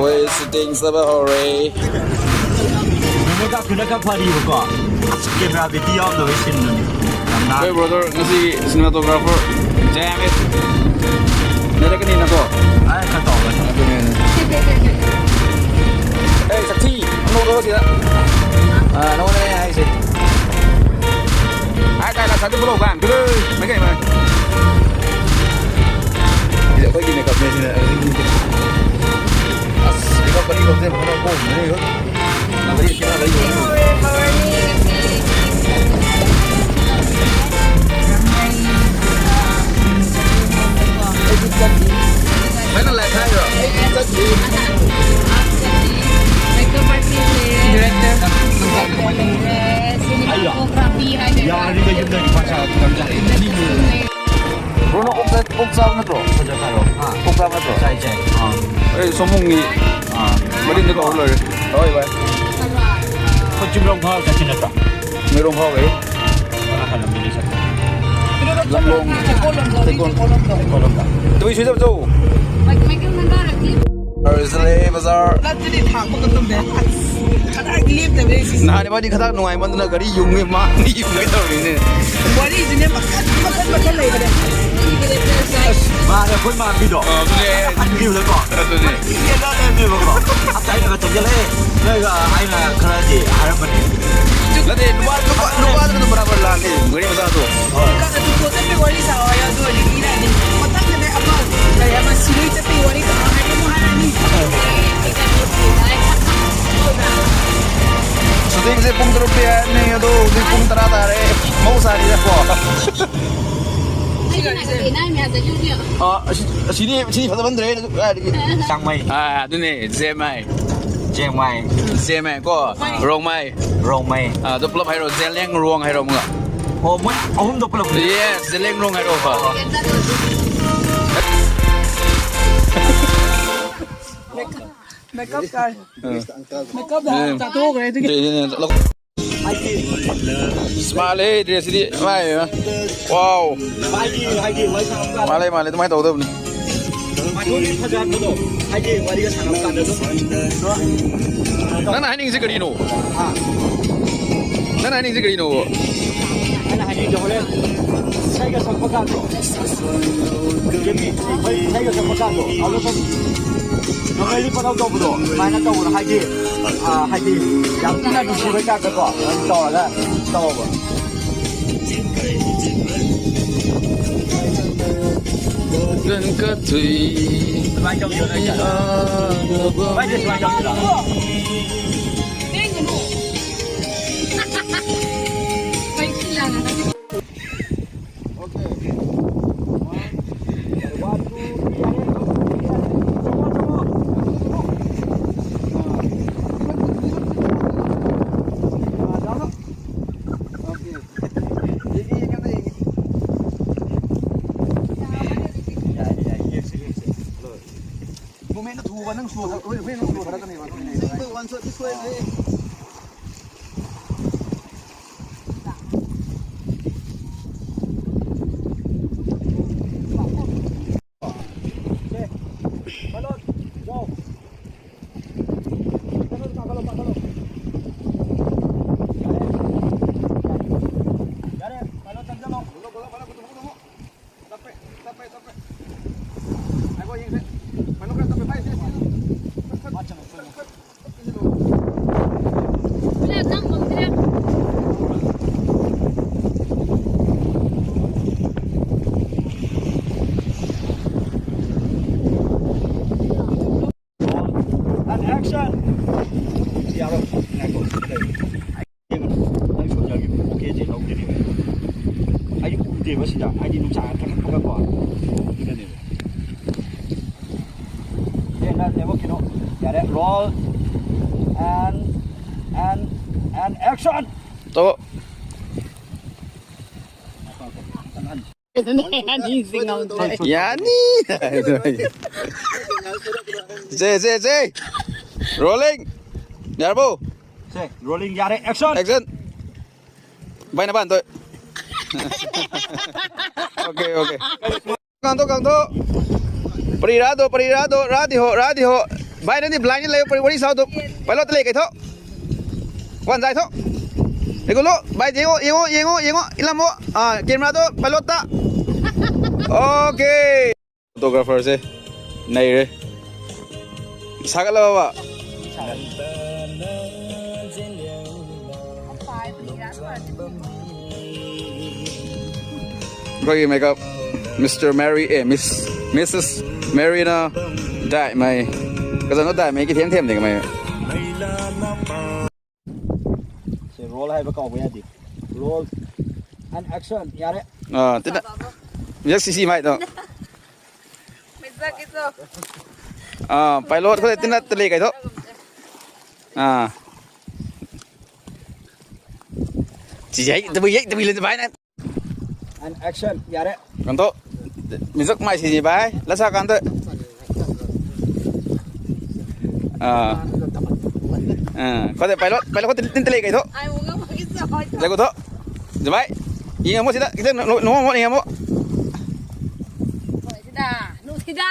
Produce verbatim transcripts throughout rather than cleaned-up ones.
Wei, shooting saba hore. Nunc ka kuna ka pari ko. Camera video do sin nunc. Hey brother, ngasi cinematographer. Damn it. Nada kani na ko. Ai, ka to. Hey, sakhi. Ano ko sila. Ah, no na ai si. Ai, tai la sa tu bro kan. Mai kai mai. Ida koi kine kap ne sina. As, ikaw pali ko te, ko ko ne ko. Director. Cinematography. Bro, na kung sa, kung sa na bro. Kung sa na bro. Chai, chai. Ah. Eh, somung ni. Ah. Bari ni ko lo. Oi, bai. Ko chim rong pha ka chin na ta. Ni rong pha bai. Wala ka lam ni sa. Lam long. Tekon. Tekon. Tu isu jab jo. Like, Michael Mandara ki. Bazaar. Lat ni thang ko tum de. Nahani badi khatak nungai man na gari yung e ma ni yung e tau ni ne. Wari zine makan makan makan lei kade. Ma ne khun ma bi do. Ah, tu ne. An bi le ko. Ah, tu ne. Ye da le bi ko. Ap tai na ka chang le. Nai ga ai na khara di haram ni. Lade lupa lupa lupa tu barabar la ke. Gari maza tu. Ka tu ko te wari sa ya tu ni na ni. Matak ne apa. Kaya ma siri te wari ka hai mo hai ni. Shooting se pung taruk tia ni, ado, huzui pung tara tare. Mau sa ni da ko. Ah, si, si ni, si ni fata ban dre. Chiang Mai. Ah, tu ni, Zeme. Chiang Mai. Zeme ko. Rongmei. Rongmei. Ah, tu pulap hai ro, Zeliangrong hai ro mga. Oh, mui ahum tu pulap. Yes, Zeliangrong hai ro pa. Makeup guy. Makeup da, ta tu kare tu. Smile dress di, mai. Wow. Male, male, tumai tau dam ni. Nana hai ning si kari no. Nana hai ning si kari no. Normally pa tau tau do, mana tau na hai di, ah, hai di, yam tina di si bai ka ko, tau la, tau ba. Gan ka tui. Bai tau yo, bai tau. Bai tau, bai tau. Moment na thu ba nang sua, hui, hui nang sua, hui nang sua. One shot this way, hey. And action! Roll and, and, and action! To. Yani. Say, say, say. Rolling. Yarbo. Say, rolling, yare, action. Action. Bai na ban to. Okay, okay. Kang to, kang to. Pari ra do, pari ra do, ra di ho, ra di ho. Bhai, nangniw blind ni le, wari sao tu. Pilot le kai tho. Wan zai tho. Ego lo, bhai, yengo, yengo, yengo, yengo. Ilam mo. Ah, camera tu pilot ta. Okay. Photographer se. Nei re. Sa ka lo ba. Khoi makeup, Mister Mary, eh, Miss, Missus Mary na daihmei. Kazan na daihmei ki thiam thiam ding mei. Se roll hai ba kau ba ya di. Roll and action, yare. Ah, tina. Yak sisi mai to. Misa ki to. Ah, pilot khou tina tali kai tho. Ah. Ci yei, tabui yei, tabui le bai na. And action, yare. Kan tho. Music mai si ni bai. Lasa kan tho. Ah. Ah, khou de pilot, pilot khou tin, tin tali kai tho. Ai, wo nga ma ki sa hoi. Lai ko tho. Jabai. Inga mo sida, kita no, no, no, inga mo. Hoi sida, nu sida.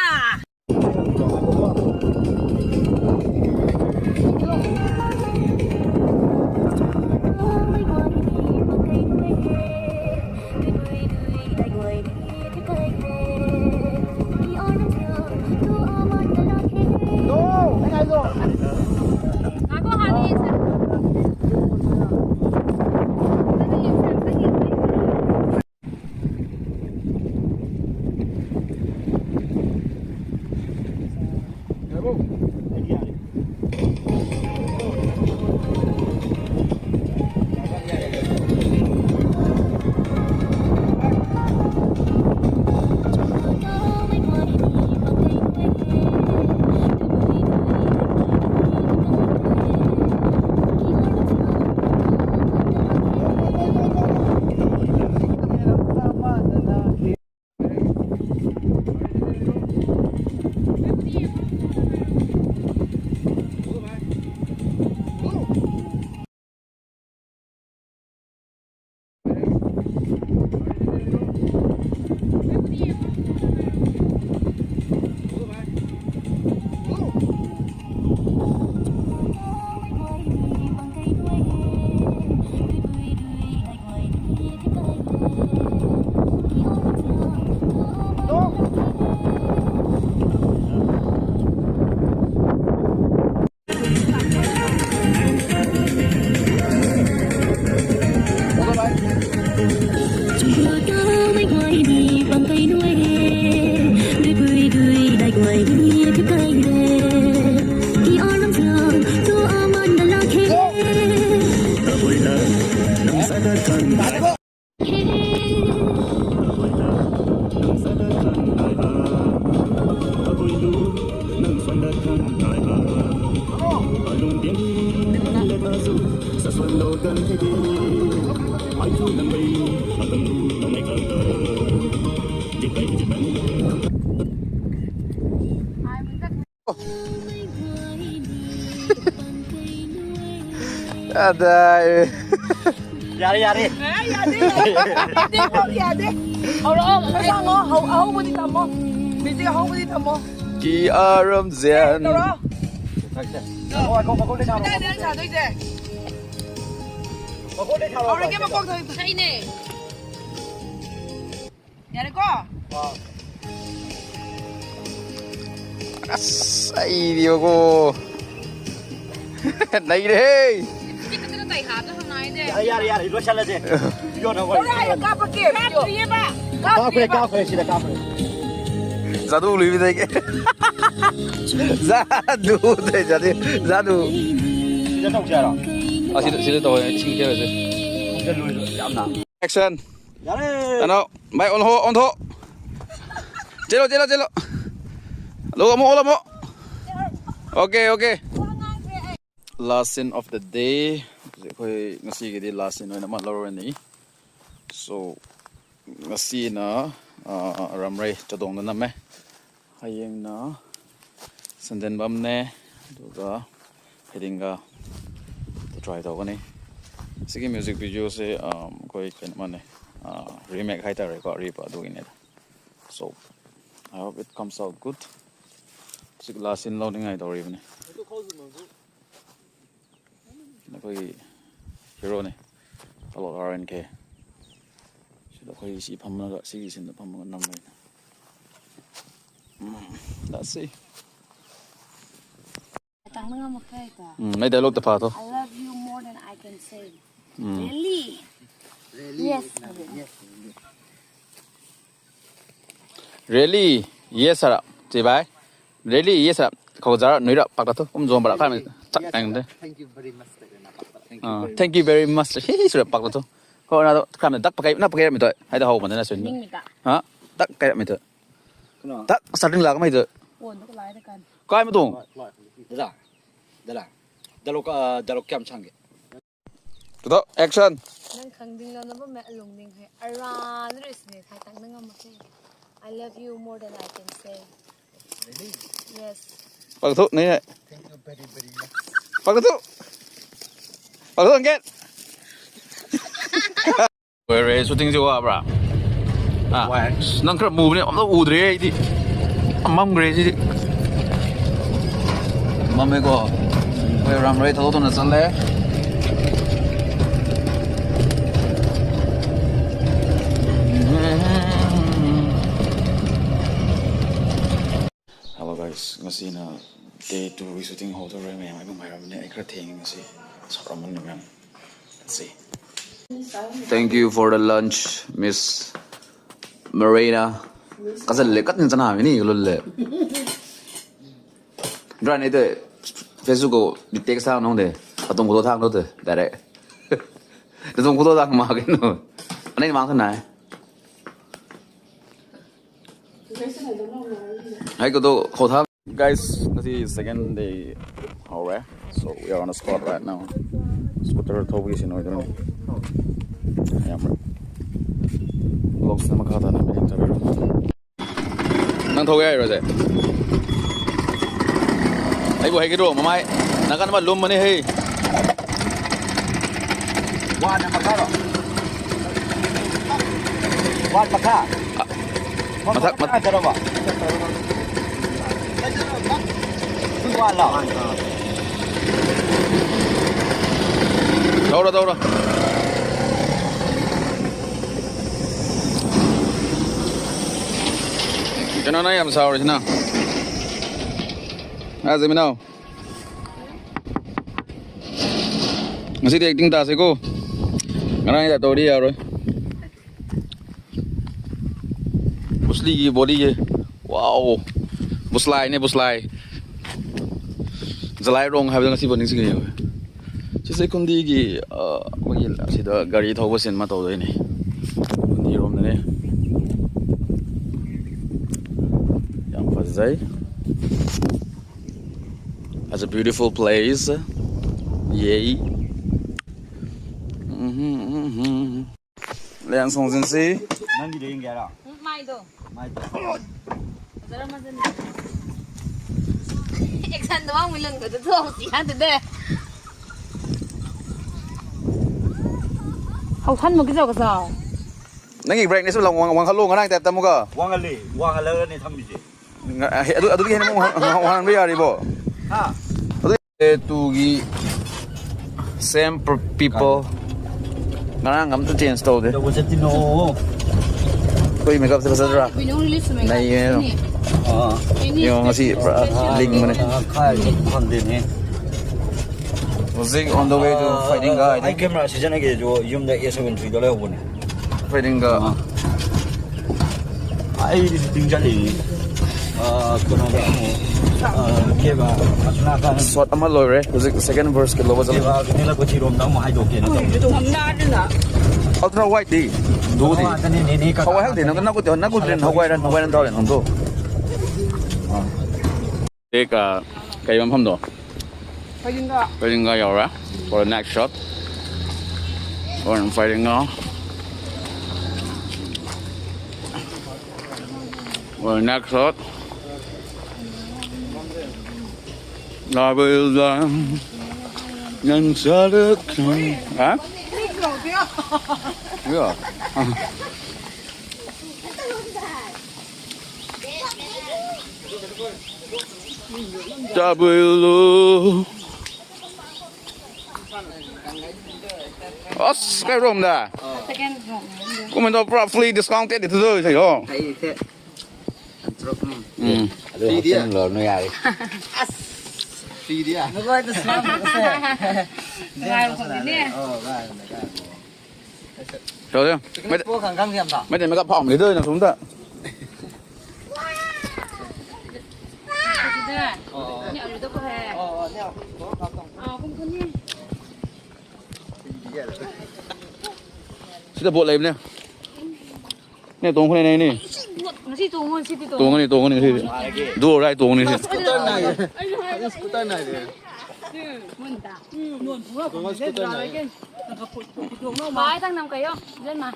Adai. Yare, yare. Yade, yade. Yade, yade. Hau lo, hau, hau, hau, hau, budi tamo. Bidi hau, budi tamo. Ki aram zian. Toro. Oi, ko, ko, ko, le, ko. Dai, dai, sa, dai, dai. Ko, ko, le, ko. Aur ke, ko, ko, dai, dai ne. Yare ko? As, ai dio ko. Nai re. Yare, yare, yare, lo shala je. Yo na ko. Ora ya kap ke. Kap ye ba. Kap ye, kap ye, sida kap ye. Jadu lui bi de. Jadu de, jadu. Jadu. Sida tok jara. Ah, sida, sida tok, sing kya se. Sida lui, yam na. Action. Yare. Ano, bhai, on ho, on ho. Chalo, chalo, chalo. Lo mo, lo mo. Okay, okay. Last scene of the day. Khoi ngasi ki di last scene na ma lo ni. So, ngasi na, ah, ramrei chadong na nam e. Hayeng na Sanden bam ne, aduga heading ga try tau kani. Sigi music video se, um, khoi kena mane, uh, remake hai ta re ko, ri pa du ne. So, I hope it comes out good. Sik la sin lou ni ngai tau ri bam ni. Nakoi hero ni. Kalok R N K. Sida koi si pham na ga, si sin pham na nam mai. Mm, that's it. Tang na ngam khe ta. Mm, nai dialogue ta pha tho. I love you more than I can say. Mm. Really? Yes. Really? Yes, sir. Ti bai. Really? Yes, sir. Khou zara nui ra pak ta tho. Um zom bara kha mi chak tang de. Thank you very much. Thank you. Ah, thank you very much. Hi hi sura pak ta tho. Khou na to kha mi dak pakai na pakai mi to. Hai da hou man na sun. Ning mi ta. Ha? Dak kai mi to. Kano? Dak starting la ka mai to. Pon to lai da kan. Kai mi to. Dada. Dada. Dalo ka, dalo kiam changge. Tudo, action. Nang khang ding lo na ba me alung ding hai. Aran ris ne thai tang na ngam khe. I love you more than I can say. Really? Yes. Pak thu ni hai. Thank you very, very much. Pak thu. Pak thu angket. Where is shooting jiu abra? Ah, why? Nang kra move ni amlo udre di. Amam gre di. Mame ko. Where ram rei thalo to na chan le. Hello guys, ngasi na day two shooting ho to re me mai bung mai ram ni ai kra theng ngasi. Sa ram ni man. Let's see. Thank you for the lunch, Miss Marina. Kasa le kat ni chana ni lul le. Dra ni te Facebook ko di text thang nong de. Atum ko thang lo de. Direct. Atum ko thang ma ke no. Ani mang sa nai. Hai ko to khou tha. Guys, this is second day. Alright, so we are on the spot right now. Scooter thou ki sinoi dun. Yam. Vlogs na makha ta na meeting ta. Nang thou ai ro se. Ai bu hai ki ro mamai. Na kan ma lum mani hai. Wan na makha ro. Wan makha. Mathak, mat- Ai, tara ba. Tui wa la. Dau ra, dau ra. Kena na yam sau ri na. Ah, zai mi nau. Ngasi di acting ta se ko. Ngarang ta tori ya rui. Bruce Lee ki body ye. Wow. Bruce Lee ne, Bruce Lee. Zalai rong hai bang si boning si ni. Sise kundi ki, ah, magi sida gari thau ba sin ma tau dai ni. Kundi rom ne. Yam fazai. That's a beautiful place. Yay. Mhm, mhm. Liang song zin si. Nang di ding kya ra? Mai do. Mai do. Zara ma zin. Action do ang milun ko do si han de. Hau than mo ki jo ka sa. Nang i break ni su lang wang, wang hello ngarang tap tam ka. Wang ali, wang ala ni tham bi je. Nga, he, adu, adu di hen mo wang, wang, wang bi ari bo. Ha. Adu. Eh, tu gi same per-, people. Ngarang ngam tu change tau de. Double set no. Koi makeup se pasal ra. Nai ye. Ah. Yo, ngasi pra ling mane. Ah, khai phang de ni. Music on the way to Fighting Guy. Ai camera si jana ke jo yum da A seven three da le ho ne. Fighting Guy. Ai di ting jali. Ah, kono ba mo. Ah, ke ba. Asuna ka. Shot ama loi re. Music second verse ke lo ba jali. Ke ba, ke la ko chi rom da mo hai do ke na. Ultra wide di. Du di. Ni, ni, ni, ka. Hawai hak di na, na ko, na ko rin, Hawai ran, Hawai ran tau ran, hong tu. Ah. Take a, kairam pham do. Fighting Guy. Fighting Guy, alright. For the next shot. Or I'm Fighting Guy. For the next shot. I will die. Nang sa de kang. Huh? Yeah. Tabui lu. As, kai room da. Second room. Kumna to pura fully discounted itu tu, sai ho. Hai the. Antrok ni. Hmm. Free dia. Lo nu ya. As. Free dia. Nagoi tu smart tu se. Smart ko ni. Oh, gai, gai. Rồi chứ. Mày, mày để mày cặp phòng đi thôi, nó xuống ta. Sida bot lei ne. Ne tuang khou ne ni. Tuang ni, tuang ni si. Duo rai tuang ni si. Scooter nai. Scooter nai de. Bai tang nam kayo, len ma.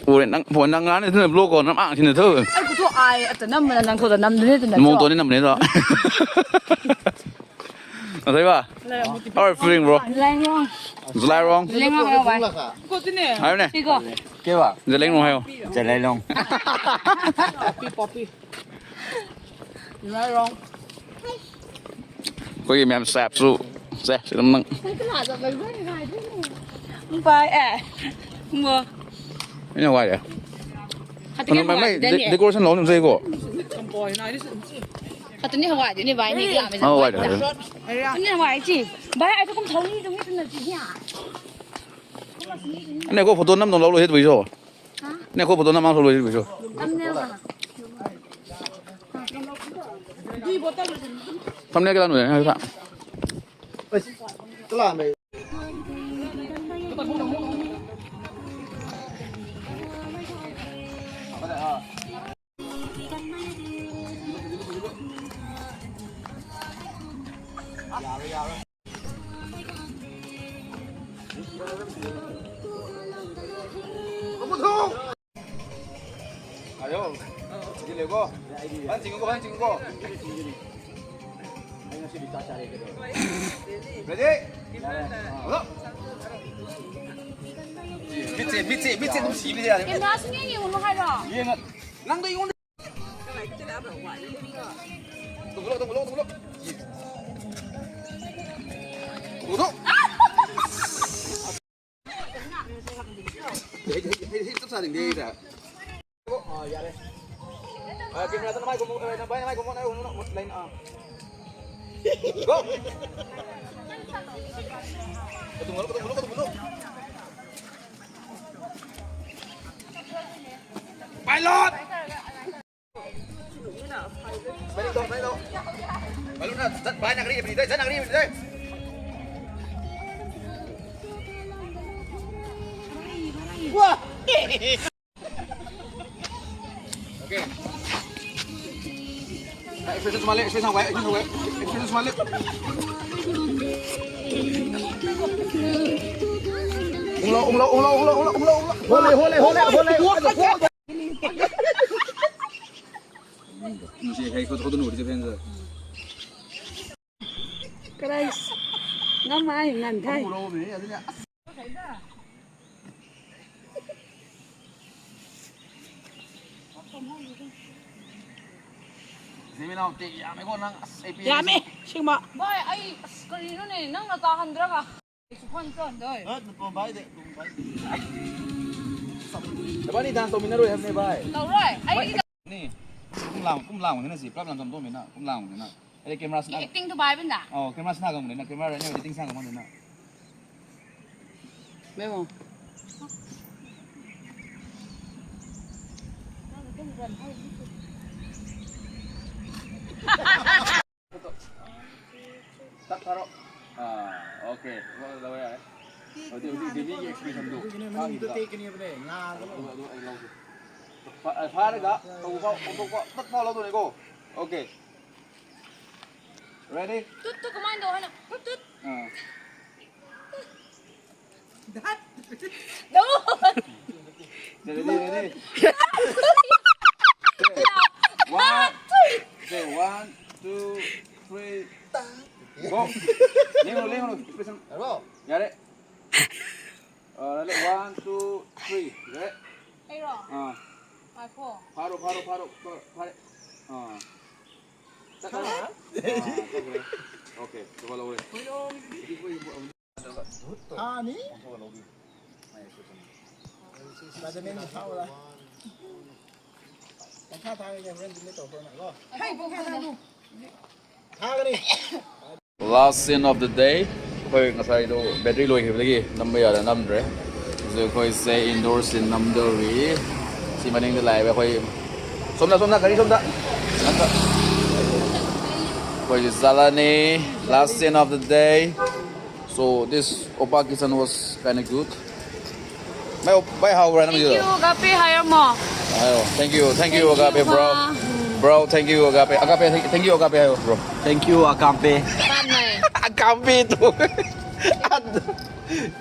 Pui nang, pui nang ngani thu vlog ko nam ang sini thu. Ai, ku thu ai, ata nam na nang thu ta nam de tu na. Mong to ni nam ni to. Asai ba? How are you feeling, bro? Zalairong. Zalairong. Zalairong, how are you? Ko tine. How are you? Tiko. Ke ba? Zalairong how are you? Zalairong. Poppy, poppy. Zalairong. Koi mem sap su. Sap su nam nang. Bye eh. Mo. Ini wai ya. Hatu ni hawai de ni. Decoration lo nung sai ko. Hatu ni hawai de ni bai ni kla me. Oh, wai de. Ni hawai chi. Bai ai tu kum thau ni tu ni tu na chi ya. Ane ko photo nam nung lo lo het bai so. Ane ko photo nam nung lo lo het bai so. Thumbnail ka la nu de. Ayo. Di le ko. Han ching ko, han ching ko. Ready? Hello. Bitse, bitse, bitse, tum si bitse. Camera sini ni unu hai ra. Ye na. Nang doi unu. Tung lo, tung lo, tung lo. Tung lo. Hey, hey, hey, hey, stop starting deh, dah. Oh, ya deh. Ah, camera tu na mai ko mo, eh, na bai, na mai ko mo, na, na, na, line, ah. Go. Tung lo, tung lo, tung lo. Pilot. Bai lo, bai lo. Bai lo na, zat bai na kari, bai dai, zat na kari, bai dai. Wah! Okay. Expression smile, expression smile, expression smile. Expression smile. Unglo, unglo, unglo. Hole, hole, hole, hole. Karai, ngamai ngan thai. Yame, singma. Bai, ai, kari nu ne, nang na ta han dra ka. Nabani dance tawmei na rui ham ne, bai? Tau rui. Ai ni. Kum lang, kum lang na si, prap lam tam tawmei na, kum lang na. Ai camera sna. Acting tu bai bun da. Oh, camera sna gam na, camera ne editing sna gam na. Memo. Tak tharo. Ah, okay. Lo, lo, ya. Odi, odi, odi, ni expression tu. Ni tu take ni bne, nga lo. Adu, adu, ai lo. Fa, ai, fa le ga. Tau fa, tau fa, tak fa lo tu ni ko. Okay. Ready? Tut, tut, commando, hana. Tut, tut. Ah. That. No. Ready, ready, ready. One. Okay, one, two, three. Go. Lingo, lingo, expression. Hello. Yare. Uh, ready? One, two, three. Ready? Hey, ro. Ah. Five, four. Pharo, pharo, pharo, pharo, pharo. Ah. Okay, ꯊꯥ ꯑꯅꯤ? Vitamin ꯊꯛꯎꯔ꯫ ꯄꯪꯊꯥ ꯊꯥꯒꯅꯤ, ꯍꯣꯔꯦꯟ delete ꯇꯧꯈ꯭ꯔꯣ ꯅꯪ꯫ ꯊꯥꯒꯅꯤ꯫ Last scene of the day. ꯑꯩꯈꯣꯏ ꯉꯁꯥꯏꯗꯣ battery ꯂꯣꯏꯈꯤꯕꯗꯒꯤ ꯅꯝꯕ ꯌꯥꯗ ꯅꯝꯗ꯭ꯔꯦ꯫ ꯍꯧꯖꯤꯛ ꯑꯩꯈꯣꯏꯁꯦ indoor scene ꯅꯝꯗꯧꯔꯤ꯫ ꯁꯤ ꯃꯅꯤꯡꯗ ꯂꯥꯛꯑꯦꯕ ꯑꯩꯈꯣꯏ꯫ ꯁꯣꯝꯗ, ꯁꯣꯝꯗ, ꯒꯥꯔꯤ ꯁꯣꯝꯗ꯫ ꯑꯩꯈꯣꯏꯁꯦ ꯆꯠꯂꯅꯤ꯫ Last scene of the day. So this Oppa Kitchen was kinda good. ꯃꯩ, ꯃꯩ ꯍꯧꯕ꯭ꯔꯥ ꯅꯪꯒꯤꯗꯣ? Thank you, Agape, ꯍꯥꯏꯔꯝꯃꯣ꯫ ꯍꯥꯏꯌꯣ꯫ Thank you, thank you, Agape, bro. Bro, thank you, Agape. Agape, thank, thank you, Agape, ꯍꯥꯏꯌꯣ, bro. Thank you, Agape. ꯄꯥꯝꯃꯦ꯫ Agape to.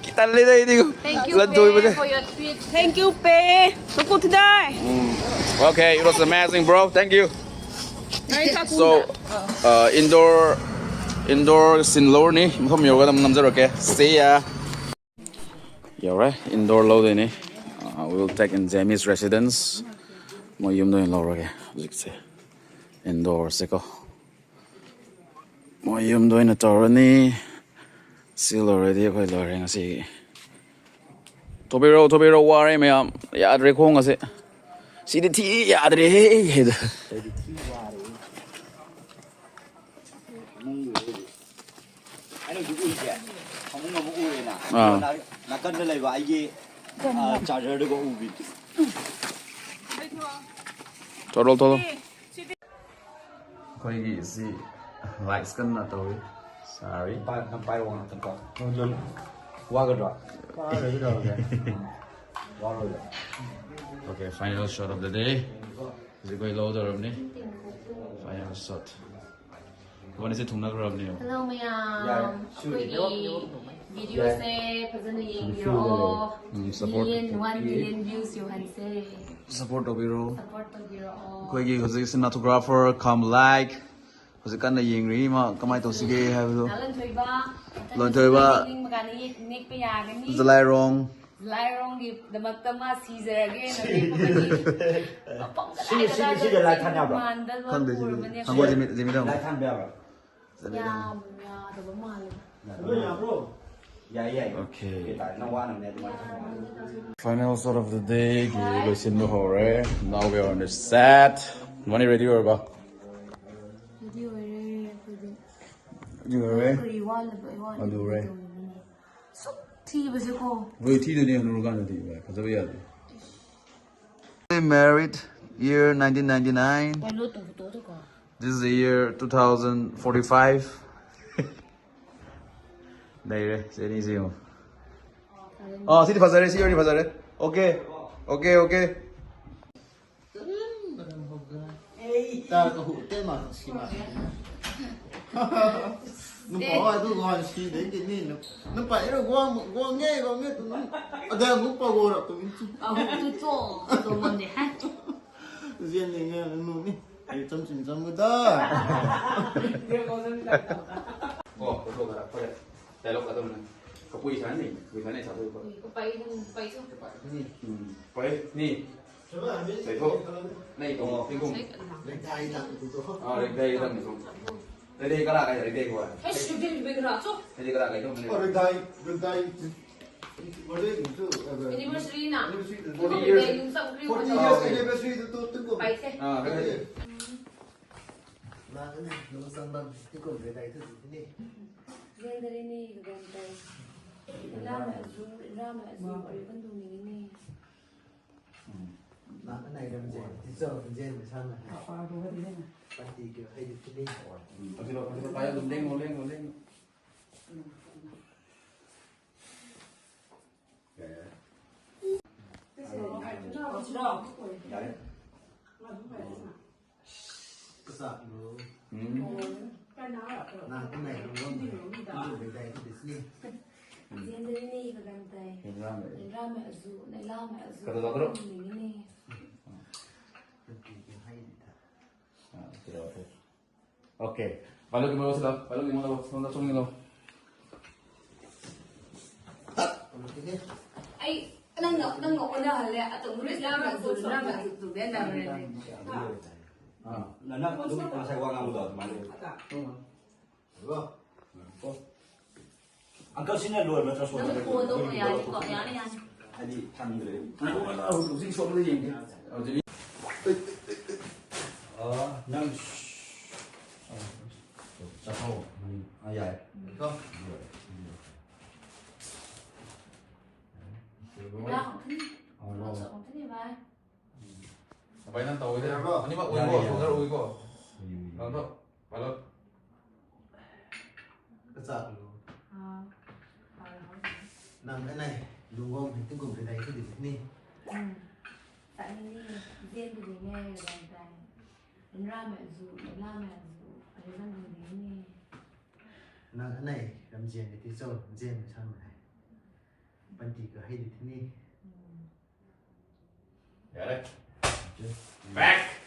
ꯈꯤꯇꯪ ꯂꯩꯗ ꯑꯩꯗꯤ꯫ Thank you, pay, for your treat. Thank you, ꯄꯦ꯫ ꯂꯨꯀꯨ ꯊꯤꯗꯥꯏ꯫ ꯎꯝ꯫ Okay, it was amazing, bro. Thank you. ꯅꯣꯏ ꯆꯥꯛ So, ꯄꯨꯡ uh, indoor, indoor scene ꯂꯧꯔꯅꯤ꯫ ꯃꯐꯝ ꯌꯧꯔꯒ ꯑꯗꯨꯝ ꯅꯝꯖꯔꯛꯀꯦ꯫ See ya. ꯌꯧꯔꯦ, indoor ꯂꯧꯗꯣꯏꯅꯤ꯫ Uh, we will take in Jamie's residence. ꯃꯣꯏ ꯌꯨꯝꯗ ꯑꯣꯏꯅ ꯂꯧꯔꯒꯦ ꯍꯧꯖꯤꯛꯁꯦ꯫ Indoor ꯁꯦꯀꯣ꯫ ꯃꯣꯏ ꯌꯨꯝꯗ ꯑꯣꯏꯅ ꯇꯧꯔꯅꯤ꯫ ꯁꯤ ꯂꯣꯏꯔꯗꯤ ꯑꯩꯈꯣꯏ ꯂꯣꯏꯔꯦ ꯉꯁꯤꯒꯤ꯫ ꯊꯣꯛꯄꯤꯔꯣ, ꯊꯣꯛꯄꯤꯔꯣ, ꯋꯥꯔꯦ ꯃꯌꯥꯝ꯫ ꯌꯥꯗ꯭ꯔꯦ ꯈꯣꯡ ꯑꯁꯦ꯫ ꯁꯤꯗꯤ ꯊꯤ ꯌꯥꯗ꯭ꯔꯦꯍꯦ꯫ ꯑꯩꯅ ꯍꯧꯖꯤꯛ ꯎꯔꯤꯁꯦ ꯐꯃꯨꯡ ꯑꯃ ꯎꯔꯦꯅ꯫ ꯑꯥ꯫ ꯅꯥ-, ꯅꯥꯀꯟꯗ ꯂꯩꯕ ꯑꯩꯒꯤ, ꯑꯥ, charger ꯗꯨꯒ ꯎꯕꯤ꯫ ꯊꯣꯛꯂꯣ, ꯊꯣꯛꯂꯣ꯫ ꯑꯩꯈꯣꯏꯒꯤ ꯁꯤ lights ꯀꯟꯅ ꯇꯧꯔꯤ꯫ Sorry꯫ ꯄꯥꯏ-, ꯅꯪ ꯄꯥꯏꯔꯣ ꯉꯥꯛꯇꯪꯀꯣ꯫ ꯅꯪ ꯋꯥꯒꯗ꯭ꯔꯣ? ꯋꯥꯔꯣꯏ, ꯀꯩꯗꯧꯔꯒꯦ? ꯋꯥꯔꯣꯏꯗ꯫ Okay, final shot of the day. ꯍꯧꯖꯤꯛ ꯑꯩꯈꯣꯏ ꯂꯧꯗꯧꯔꯕꯅꯤ꯫ Final shot꯫ ꯏꯕꯥꯅꯤꯁꯦ ꯊꯨꯡꯅꯈ꯭ꯔꯕꯅꯦꯕ꯫ Hello ꯃꯌꯥꯝ꯫ ꯌꯥꯏ꯫ ꯑꯩꯈꯣꯏꯒꯤ video ꯁꯦ ꯐꯖꯅ ꯌꯦꯡꯕꯤꯔꯛꯑꯣ꯫ ꯎꯝ, support꯫ Million, one million views ꯌꯧꯍꯟꯁꯦ꯫ Support ꯇꯧꯕꯤꯔꯣ꯫ Support ꯇꯧꯕꯤꯔꯛꯑꯣ꯫ ꯑꯩꯈꯣꯏꯒꯤ ꯍꯧꯖꯤꯛ cinematographer cum light ꯍꯧꯖꯤꯛ ꯀꯟꯅ ꯌꯦꯡꯔꯤ, ꯃꯥ ꯀꯃꯥꯏꯅ ꯇꯧꯁꯤꯒꯦ ꯍꯥꯏꯕꯗꯣ꯫ ꯂꯟꯊꯣꯏꯕ꯫ ꯂꯟꯊꯣꯏꯕ꯫ ꯌꯦꯡꯅꯤꯡꯕ ꯀꯥꯟꯗ ꯌꯦꯛ-, ꯅꯦꯛꯄ ꯌꯥꯒꯅꯤ꯫ ꯖꯂꯥꯏꯔꯣꯡ꯫ ꯂꯥꯏꯔꯣꯡꯒꯤꯗꯃꯛꯇ ꯃꯥ ꯁꯤꯖꯔꯒꯦꯅ ꯂꯦꯞꯄꯕꯅꯤ꯫ ꯃꯐꯝ ꯁꯤꯒꯤ, ꯁꯤꯒꯤ, ꯀꯗꯥꯏ ꯁꯤꯒꯤ ꯂꯥꯏ ꯊꯥꯟ ꯌꯥꯕ꯭ꯔꯥ? ꯃꯥꯟꯗ ꯈꯪꯗꯦ, ꯁꯤꯗꯤ꯫ ꯎꯔꯕꯅꯦ꯫ ꯍꯪꯉꯣ, ꯖꯤꯃꯤ-, ꯖꯤꯃꯤꯗ ꯍꯪꯉꯣ꯫ ꯂꯥꯏ ꯊꯥꯟꯕ ꯌꯥꯕ꯭ꯔꯥ? ꯖꯤꯃꯤꯗ ꯍꯪꯉꯣ꯫ ꯌꯥꯝ ꯌꯥꯗꯕ ꯃꯥꯜꯂꯦ꯫ ꯌꯥꯗꯕ ꯌꯥꯕ꯭ꯔꯣ? ꯌꯥꯏ, ꯌꯥꯏ꯫ Okay꯫ ꯀꯦ ꯇꯥꯏ, ꯅꯪ ꯋꯥꯅꯕꯅꯦ ꯑꯗꯨꯃꯥꯏꯅ ꯊꯝꯃꯣ꯫ Final shot of the day ꯒꯤ ꯂꯣꯏꯁꯤꯟꯕ ꯍꯧꯔꯦ꯫ Now we are on the set. ꯃꯅꯤ ready ꯑꯣꯏꯔꯕ? Ready ꯑꯣꯏꯔꯦ ꯑꯩꯈꯣꯏꯗꯤ꯫ Ready ꯑꯣꯏꯔꯦ? ꯀꯔꯤ ꯋꯥꯠꯂꯤꯕ? ꯑꯩ ꯋꯥꯠꯂꯤꯕ ꯑꯗꯨꯔꯦ꯫ ꯇꯧꯔꯤꯅꯦ꯫ ꯁꯨꯛ ꯊꯤꯕꯁꯦꯀꯣ꯫ ꯍꯣꯏ, ꯊꯤꯗꯣꯏꯅꯦ, ꯍꯅꯨꯔꯀꯥꯟꯗꯗꯤ, ꯚꯥꯏ, ꯐꯖꯕ ꯌꯥꯗꯦ꯫ Married year nineteen ninety-nine. This is the year two thousand forty-five. ꯂꯩꯔꯦ, ꯆꯦꯅꯤꯁꯤ ꯌꯦꯡꯉꯣ꯫ ꯑꯥ, ꯁꯤꯗꯤ ꯐꯖꯔꯦ, ꯁꯤ ꯑꯣꯏꯔꯗꯤ ꯐꯖꯔꯦ꯫ Okay, okay, okay. ꯇꯥꯔꯒ ꯍꯨ ꯇꯦ ꯃꯥ ꯁꯤ ꯃꯥ꯫ ꯅꯨꯄꯥ ꯑꯗꯨ ꯋꯥꯟ ꯁꯤ ꯗꯦꯡꯒꯤ ꯅꯤ ꯅꯨ-, ꯅꯨꯄꯥ ꯏꯔꯣ ꯋꯥꯡ, ꯋꯥꯡꯉꯦ, ꯋꯥꯡꯉꯦ ꯇꯨ ꯅꯪ꯫ ꯑꯗ ꯅꯨꯄꯥ ꯒꯣꯔ ꯇꯨ ꯃꯤꯟ ꯆꯨ꯫ ꯑꯍꯨꯝ ꯇꯨ ꯆꯣ, ꯇꯨ ꯃꯟꯗꯦ ꯍꯥꯏ꯫ ꯖꯦꯟ ꯅꯤꯡꯉꯦ ꯅꯨ ꯅꯤ꯫ ꯑꯩ ꯆꯝ ꯆꯤꯡ ꯆꯝꯒꯗ꯫ ꯑꯣ, ꯐꯣꯇꯣ ꯈꯔ ꯐꯔꯦ꯫ Dialogue ꯑꯗꯨꯝꯅ꯫ ꯀꯄꯨꯏ ꯁꯥꯅꯤ, ꯀꯄꯨꯏ ꯁꯥꯅꯤ ꯁꯥꯗꯣꯏ ꯀꯣ꯫ ꯎꯝ, ꯀꯄꯥꯏ ꯅꯪ, ꯀꯄꯥꯏ ꯁꯨ꯫ ꯀꯄꯥꯏ ꯅꯤ꯫ ꯎꯝ, ꯄꯥꯏ ꯅꯤ꯫ ꯁꯩꯊꯣꯛ꯫ ꯅꯩ ꯇꯣꯡ, ꯇꯤꯡꯒꯨꯝ꯫ ꯑꯥ, ꯔꯤꯛꯗꯥꯏ ꯇꯝꯃꯤ ꯇꯣꯡ꯫ ꯔꯤꯛꯗꯥꯏ ꯀꯔꯥ ꯀꯥꯏ, ꯔꯤꯛꯗꯥꯏ ꯀꯣ꯫ ꯑꯩ ꯁꯤꯗꯤ ꯔꯤꯛꯗꯥꯏ ꯀꯔꯥ ꯀꯥꯏ ꯇꯣꯡ꯫ ꯔꯤꯛꯗꯥꯏ, ꯔꯤꯛꯗꯥꯏ꯫ Anniversary na. Anniversary. Forty years. Forty years anniversary tu, tu, tu, tu. Paise. Ah, okay. Nang ni, nang sang bam, ni kum rikdai tu ni. Zendari ni, Gagantai. Rama azu, Rama azu, ori kan tu ni ni. Nang kan nai ram zen, ti zo zen, zen, zen, zen. Apa tu kan ni? Pati ke, hai di tu ni. Pati lo, pati lo, paya dum leng, leng, leng. Okay. Pailou ki mo sila, pailou ki mo lo, sila chung lo. Ai, nang nang nang nang na hale, atu English la ma zu, la ma zu, tu ben da ma ne. Nana, nana, nana, nana, nana, nana, nana, nana, Uncle sini luan na transfer. Nang phone do ya ni ko ya ni ya. Adi thang de. Nang ko na huzing so le yeng. Au jini. Ah, nang. Sa ho. Nang ai ai. Ko. Ya, kong tini. Oh, no. Kong tini bai. Bai nang tau de. Ani mak ui ko, sugar ui ko. Nang to. Hello. Kachak lu. Nang anei lungwang hei tingkum rui dai tu di ni. Tani ni, zen tu di nge ram tai. Nra me zu, nra me zu, ari zan tu di ni. Nang anei ramzian ni ti cho, zen me sang me hei. Panty ka hei di ti ni. Yare. Back.